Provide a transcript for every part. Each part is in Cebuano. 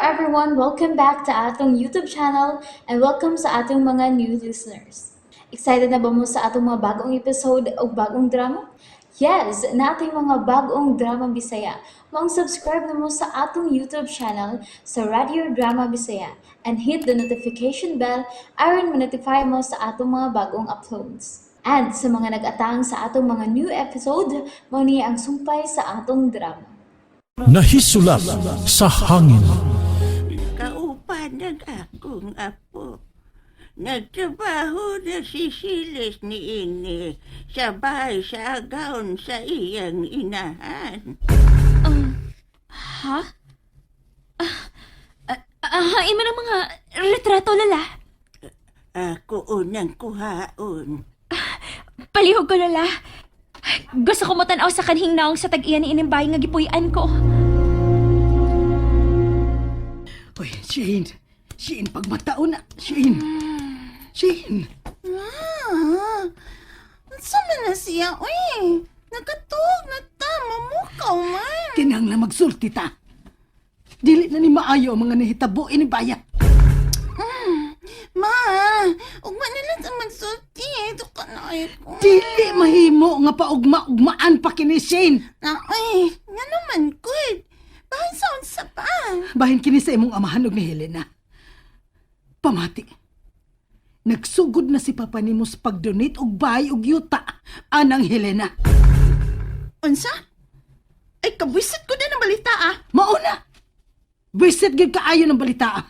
Everyone! Welcome back to atong YouTube channel and welcome sa atong mga new listeners. Excited na ba mo sa atong mga bagong episode o bagong drama? Yes, naa tay mga bagong drama Bisaya. Maong subscribe na mo sa atong YouTube channel sa Radio Drama Bisaya and hit the notification bell aron ma-notify mo sa atong mga bagong uploads. And sa mga nag-atang sa atong mga new episode, mao ni ang sumpay sa atong drama. Nahisulat sa hangin. Kauban ang akong apo. Nagtrabaho na si Siles ni ini sa bahay sa agaon sa iyang inahan. Ha? Hain man ang mga retrato, Lola. Ako unang kuhaon. Palihog ko, Lola. Gusto ko motanaw sa kanhing naong sa tag-iya ni ining bahay nga gipuy-an ko. Uy, Shane. Shane, pagmataon na. Shane. Shane. Ah, unsa man na siya, uy? Nakatuog na ta, mamukaw man. Kinahanglan magsulti ta. Dili na ni maayo ang mga nahitabo ini baya. Ma, ugma na lang sa magsulti. Ito ka na ay ko. Dili mahimo nga paugma-ugmaan pa kini Shane. Na, uy, nga naman, good. Bahin sa unsa pa. Bahin kini sa imong amahan og ni Helena. Pamati. Nagsugod na si Papa nimo sa pag-donate og bahay og yuta anang Helena. Unsa? Ay, kabwisit ko din ang balita, ah. Mauna. Bisit gyud kaayo ng balita. Ah.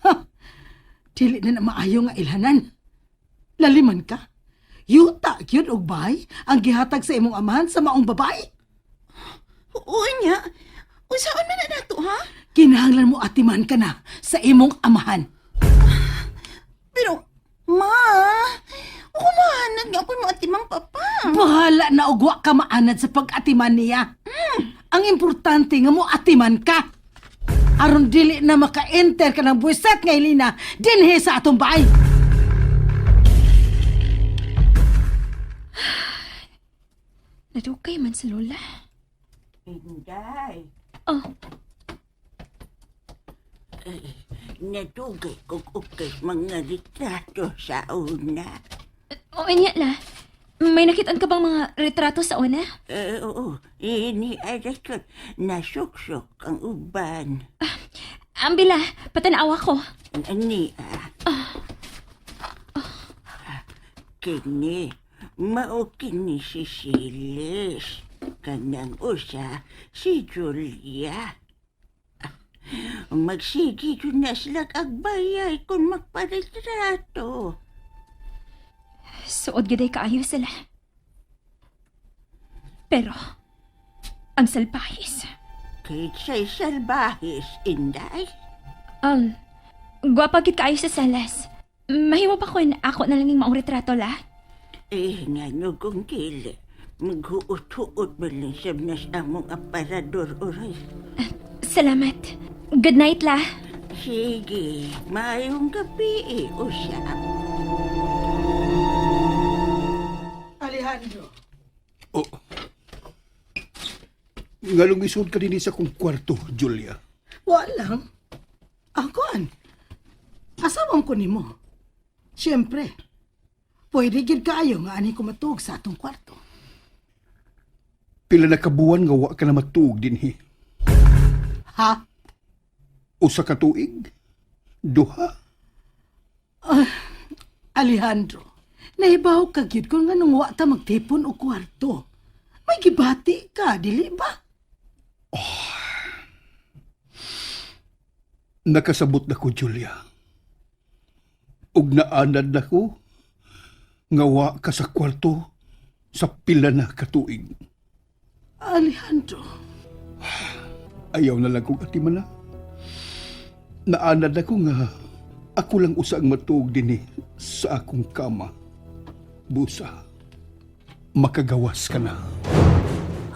Ha. Dili na na maayo nga ilhanan. Laliman ka. Yuta gyud og bahay ang gihatag sa imong amahan sa maong babae. Oo niya. Unsaon man na nato, ha? Kinahanglan mo atiman ka na sa imong amahan. Pero, ma, ako mahanad nga ako'y maatimang papa. Bahala na og wa ka maanad sa pag-atiman niya. Ang importante nga mo atiman ka. Aron dili na maka-enter ka ng buwiset nga Elena dinhi sa atong bahay. Nadugay man sa Lola. Inday, Oh, nadugay kog ukay mga litrato sa una. Oo niya, La. May nakitaan ka bang mga retrato sa una? Eh, oo, ini ay rekod. Nasuksok ang uban. Ambila, patanawa ko. Ani ah. Kini, mao kini si Siles. Kanang usa, si Julia. Magsige yun na sila agbayay kung magparetrato. Suod giday kaayo sila. Pero, ang salpahis. Kahit sa'y salbahis, Inday. Gwapa gid kaayo sa salas. Mahimo pa kun ako na lang ning maong retrato, La. Eh, nga no kung dili. Maghuot-huot ba lang siya nas among aparador, oray. Salamat. Good night, La. Sige, maayong gabi eh, usap. Alejandro. Oh. Ngalong isod ka dinhi sa kong kwarto, Julia. Wa lang. Ako an. Asawan ko nimo. Siyempre. Pwede gid kaayo nga ani ko matuog sa atong kwarto. Pila na kabuan nga wa ka na matuog dinhi. Ha? Usa ka tuig? Duha? Alejandro, nahibaw ka gyud kung nganong wa ta magtipon og kwarto. May gibati ka, dili ba? Nakasabot na ko, Julia. Ug naanad na ko nga wa ka sa kwarto sa pila na ka tuig. Alejandro, Ayaw na lang kong atiman na. Naanad na ko nga ako lang usa ang matuog dinhi sa akong kama. Busa, makagawas ka na.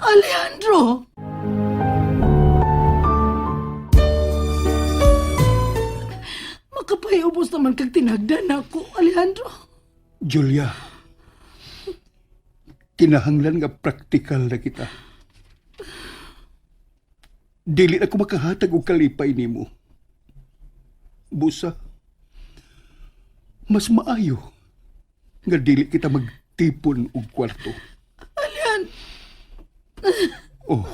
Alejandro! Makapahiubos naman kag tinagdan ako, Alejandro. Julia, kinahanglan nga praktikal na kita. Dili na ko makahatag og kalipay nimo. Busa. Mas maayo nga dili kita magtipon og kwarto. Alian, Oh.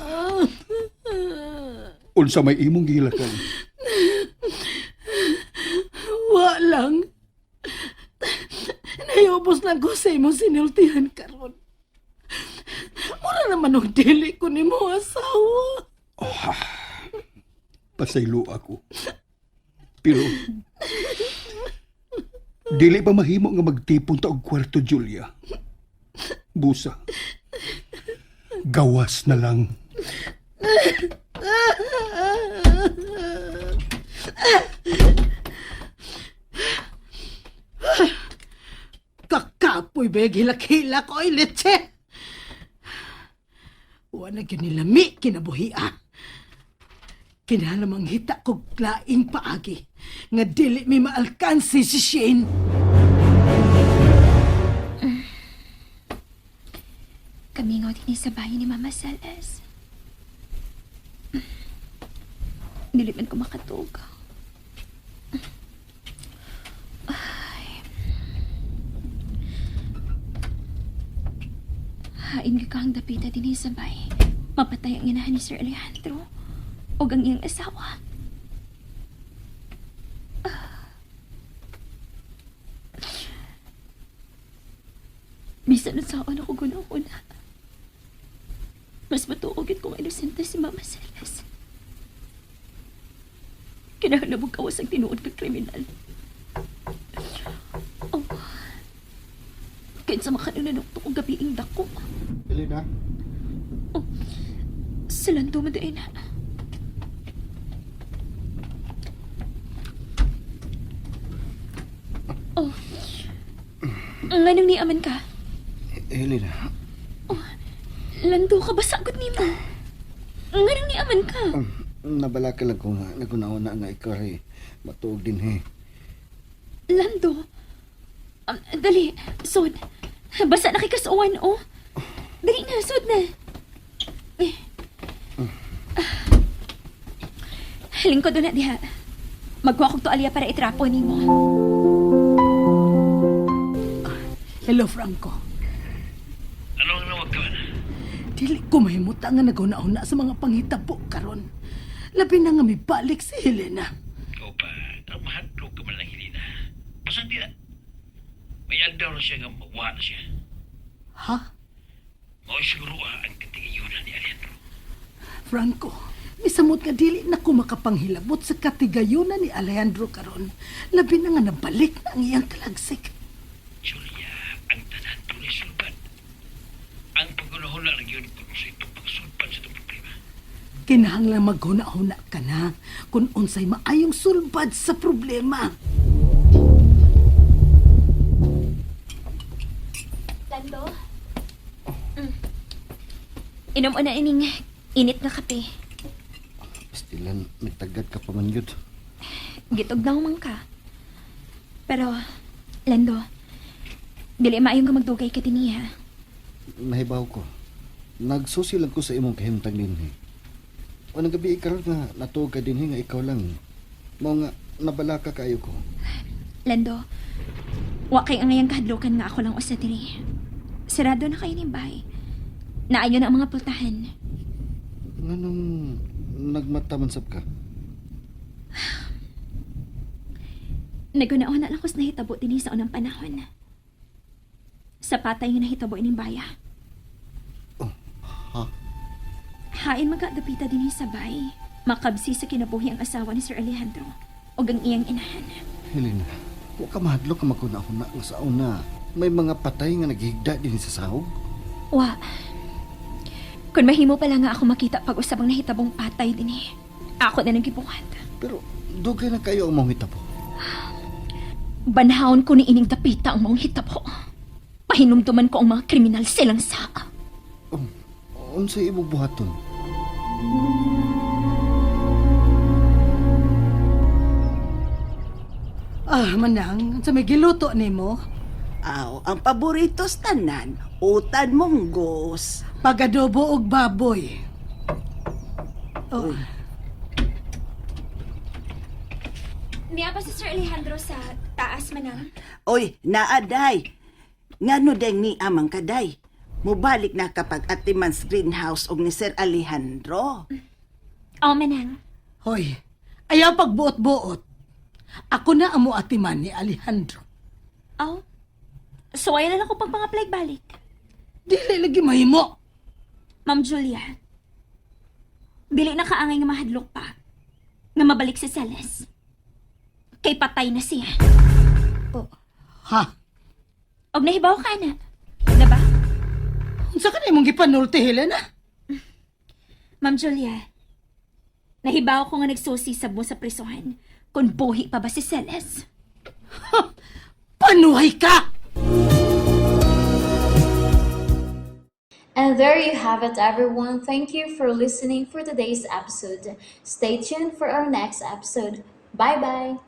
Unsa may imong gihilakan? wa lang. Nayobos lang ko sa imong sinultihan karon. Mura naman og dili ko nimo asawa. Pasaylo ako. Pero dili pa mahimo nga magtipon ta og kwarto, Julia. Busa. Gawas na lang. Kakapoy ba yung hilak-hilak oy leche? Wa na gyud nilami kinabuhi ah. Kinahanglan hita kog laing paagi nga dili mi maalkansi si Shane. Kamingaw din sa bahay ni Mama Celeste. Dili man ko makatug. Ay. Hain ka kang dapita din sa bahay. Mapatay ang inahan ni Sir Alejandro o ang iyang asawa. Bisan unsaon ako guna-una. Mas matuog yun kung inosente si Mama Celeste. Kinahanglan mong kawas ang tinuod ka kriminal. Oh. Kinsa makanunanok kong gabiing dako. Elena, Oh. Silang dumadain na. Oh. Nganong niaman ka? Elena, Lando ka ba sagot nimo? Nganong niaman ka? nabalaka lang ko nga, nagunaon na nga ikaw rin. Matuog din he. Lando. Dali, sod. Basa na kay kasuan, oh. Dali na, sod na. Eh. Ah. Lingkod na diha. Magkuha kog tualya para itrapo nimo. Hello, Franco. Ano ang nawag ka na? Dili ko mahimuta nga naguna-una sa mga panghitabo karon. Labi na nga mibalik si Helena. Ikaw pa, ang mahadlok ka man lang Helena. Pasang di na. May agdaw na siya nga mawa na siya. Ha? Mao siguro ah, ang katigayunan ni Alejandro. Franco, misamot nga dili na ko makapanghilabot sa katigayunan ni Alejandro karon. Labi na nga nabalik na ang iyang kalagsik. Julia, ang tanan tunay sulbad. Ang pagulahula lang yun kung sa itong pagsulpan sa itong problema. Kinahanglan maghuna-huna ka na kung unsay maayong sulbad sa problema. Lando? Mm. Inom na ining init nga kape. Pastilan, nagtagad ka pa man yun. Gitog na man ka. Pero, Lando, dili maayo nga magdugay ka dinhi ha. Nahibaw ko. Nagsusi lang ko sa imong kahimtang din he. Unang gabi ikaw nga natuog ka din he nga ikaw lang. Mao nga nabalaka kaayo ko. Lando, wa kay angayang kahadlukan nga ako lang usa diri. Sarado na kayo ni bahay. Naayo na ang mga pultahan. Nganong nagmata man sab ka? Naguna-una lang ko sa nahitabo dinhi sa unang panahon. Sa patay nga nahitabo ining baya. Oh, ha? Hain magkadapita dinhi sa bay. Makabsi sa kinabuhi ang asawa ni Sir Alejandro ug ang iyang inahan. Helena, wa ka mahadlok nga maguna-huna nga sa una. May mga patay nga naghigda din sa sahog. Wa. Kung mahimo pala nga ako makita pag usab ang nahitabong patay dinhi. Ako na nang gibuhat. Pero dugay na kayo ang mong hitabo. Banhawon ko ni ining dapita ang maong hitabo. Pahinumduman ko ang mga kriminal silang saa. Oh, unsay imong buhaton? Ah, manang, sa may giluto nimo, Aw, ang paborito sa tanan, utan munggos. pagadobo og baboy. Oh. Niya pa si Sir Alejandro sa taas, manang. Oy, naaday. Ngano deng ni amang kaday? Mubalik na kapag atimans greenhouse og ni Sir Alejandro. Oh, manang. Hoy, ayaw pagbuot-buot. Ako na amo atiman ni Alejandro. Oh. So, ayaw na lang ko pang pang-apply balik. Dili lagi mahimo. Ma'am Julia, dili na kaangay nga mahadlok pa nga mabalik si Celes. Kay patay na siya. Ha? Og nahibaw ka na. Diba? Unsa ka na imong gipanulti, Helena? Ma'am Julia, nahibaw ko nga nagsusi sa mo sa prisuhan kung buhi pa ba si Celes. Panuhay ka! And there you have it, everyone. Thank you for listening for today's episode. Stay tuned for our next episode. Bye bye.